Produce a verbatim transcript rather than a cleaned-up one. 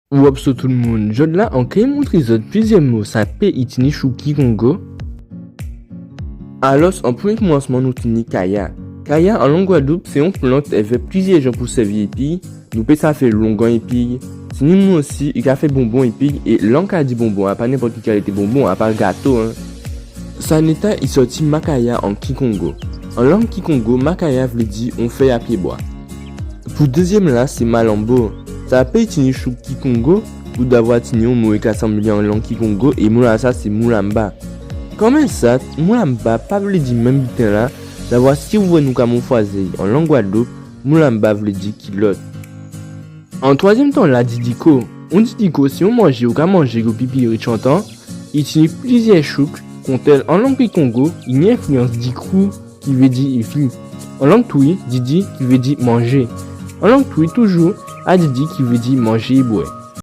Wopso tout moun, jòdla an kay montré zòt plizyè mo sa pé i tini chou Kikongo. Alòs, an prèmyé koumansman nou tini kaya. Kaya an lang Gwadloup sé on plant èvè plizyè jan pou sèvi épi'y. Nou pé sa fè longan épi'y. Tini moun osi i ka fè bonbon épi'y, é la an ka di bonbon, a pa nenpòt ki kalité bonbon, a pa gato, en. Sa néta i sòti makaya an kikongo. An lang kikongo, makaya vlé di on fèy a pyébwa. Pou dézyèm-la sé malanbo. Sa pé i tini chou kikongo, pou davwa tini on mo i ka sanm li an lang kikongo, é mo-lasa sé moulamba. Kanmenm sa, moulamba pa vlé di menm biten-la, davwa si ou vwè nou ka mofwazé'y an lang Gwadloup, moulamba vlé di kilòt. An twazyèm tan-la, didiko. On didiko sé on manjé ou ka manjé yo pi pi ritch antan. I tini plizyè chouk, kontèl an lang kikongo i ni enfliyans dikou ki vlé di éfi. An lang twi, didi ki vlé di manjé. An lang twi toujou, a didi ki vlé di manjé é bwè.